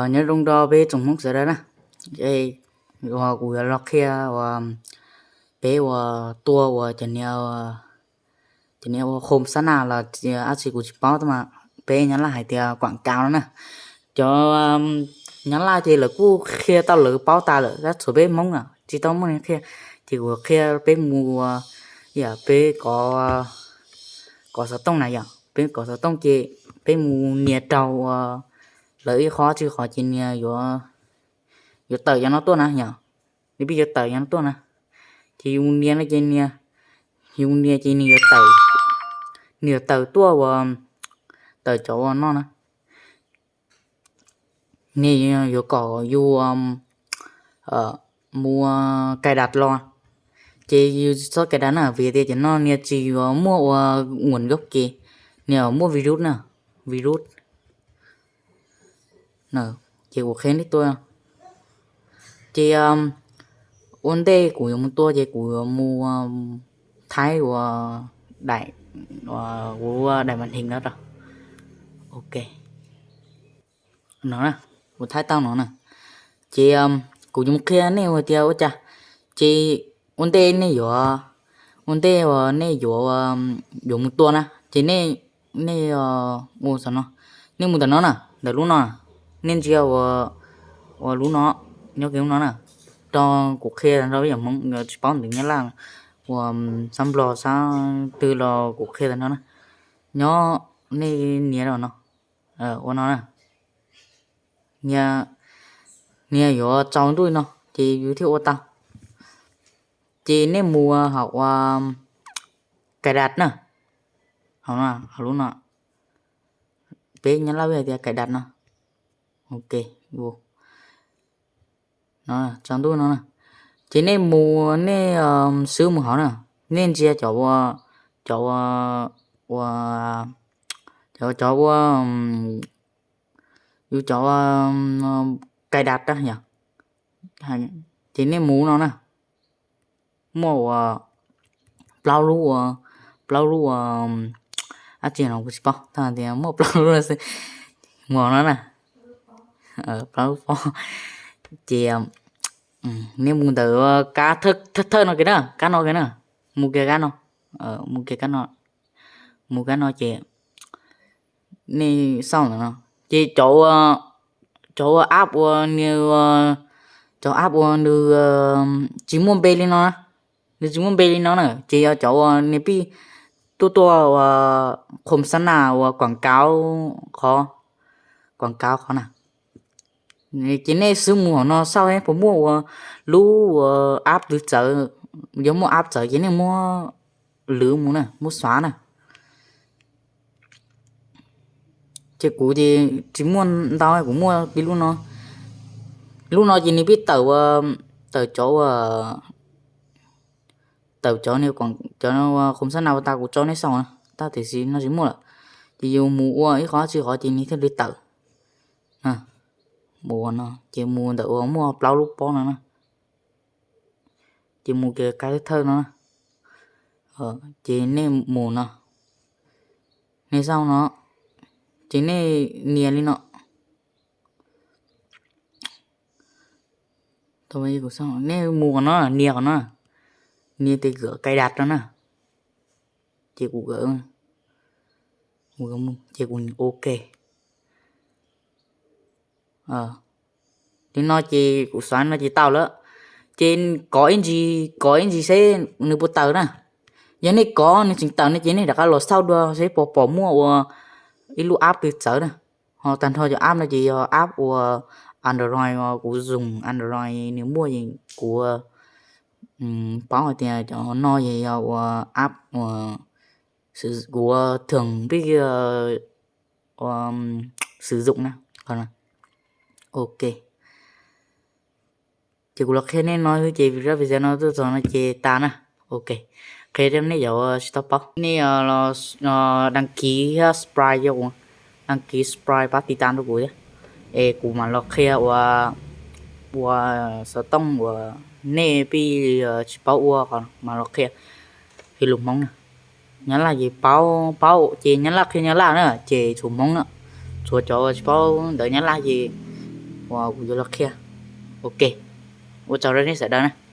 Nyob zoo rau peb tsoom Hmoob sawv daws na, uas kuv yuav los qhia uas peb uas tua uas cov niag, cov niag ua khom sab nas los dab tsi kuv tsis paub tab mas peb Nyab Laj hais tias quảng cáo no na. Cov Nyab Laj ces lawv kuj qhia tau lawv paub tas lawm tab txhua peb Hmoob na tsis tau muaj neeg qhia. Ces kuv qhia peb mus ua, yam peb kov, kov xov tooj na yom, peb kov xov tooj ces peb mus nias raug ua lawv ib qhov tsis qhov ces nias yuav tawm cov no tuaj na yom. Nws pib yuav tawm cov no tuaj na, ces yus nias no ces nias, yus nias ces nws yuav tawm, nws yuav tawm tuaj ua, tawm cov ua no na. Nws yuav kom yus mus cài đặt los, ces yus txhob cài đặt na vim tias cov no nias tsis yuav muaj ua nguồn gốc ke, nias muaj virus na, virus. Ces kuv qhia nej tua, ces ua ntej kuv yuav mus tua ces kuv yuav mus thaib ua daim, kuv ua daim màn hình no rau, ok, no na, kuv thaib tau no na. Ces kuv yuav mus qhia nej ua tias ua cas, ces ua ntej nej yuav, ua ntej uas nej yuav, yuav mus tua na ces nej, nej ua xav no, nej mus ntawm no na, ntawm lub no, nej ntsia ua lub no, nyob kiag lub no na, rau kuv qhia rau peb yam Hmoob tsis paub ntawv Nyab Laj uas xab Nplog xab twg los kuv qhia tag nrho na. Nyob nej nias rau no, ua no na, nias yuav tsaus ntuj no ces yus thiaj ua tau. Ces nej mus hauv ua cài đặt na, hauv no, hauv lub no, peb Nyab Laj hais tias cài đặt no, ok, no, tsaus ntuj no na. Ces nej mus, nej xwb mus hauv na, nej ntsia cov ua, cov ua, ua, cov, cov ua, yus cov ua cài đặt yom, ces nej mus no na, muaj ua plaub lub ua, plaub lub ua, dab tsi no kuv tsis paub, tias muaj plaub lub xwb, mus no na, plaub lub pob. Ces nej mus ntawm kab thawj no kiag na, kab no kiag na, mus kiag kab no, mus kiag kab no, mus kab no ces nej xauj ntawm no, ces cov, cov ua app ua nws, cov app ua nws tsis muaj npe li no, nws tsis muaj npe li no na ces yog cov ua nws pib tuaj tuaj ua khom sab nas ua quảng cáo qhov, quảng cáo qhov na. Ces nej xwb mus hauv no xauj puas muaj ua lub ua app twg txawv, yog muaj app txawv ces nej muab lwv mus na, muab xóa na. Ces kuv ces tsis muaj ntau, kuv muaj pib lub no, lub no ces nws pib tawm, tawm cov ua, tawm cov, cov khom sab nas ua tas kuv tso nej xauj na, tab tiam sis no tsis muaj lawm. Ces yus mus ua ib qhov tsis qhov ces nws thiaj li tawm. Mus ua no ces mus ntawm uas muaj plaub lub pob no na, ces mus kiag kab thawj no na, ces nej mus no, nej xauj no, ces nej nias li no, nej mus qhov no, nias qhov no, nias tes gam cài đặt no na, ces kuv, ces kuv ok. Li no ces kuv xav no ces tau lawm. Ces kov ib ntsis, kov ib ntsis seb nws puas tawm na. Yog nej kov nws tseem tawm no ces nej rov qab los xauj dua seb puas pom muaj ua ib lub app twg txawv na. Ho tag nrho cov app no ces yog app ua Android, kuv dùng Android nws muaj, kuv paub hais tias cov no ces yog ua app ua, kuv ua thường pib ua sử dụng na. Ok, ces kuv los qhia nej no xwb ces video no tuaj txog no ces tas na. Ok, qhia rau nej cov tsis tau paub, nej đăng ký thiab subscribe rau kuv, đăng ký subscribe pab tiv tam rau kuv thiab, es kuv mam los qhia ua, ua xov tooj uas nej pib tsis paub ua qhov mam los qhia. Hais lus Hmoob na, Nyab Laj ces paub, paub ces Nyab Laj qhia Nyab Laj na ces txhua Hmoob na. Txhua cov uas tsis paub ntawv Nyab Laj ces uas kuv yuav los qhia. Ok, ua tsaug rau nej sawv daws na.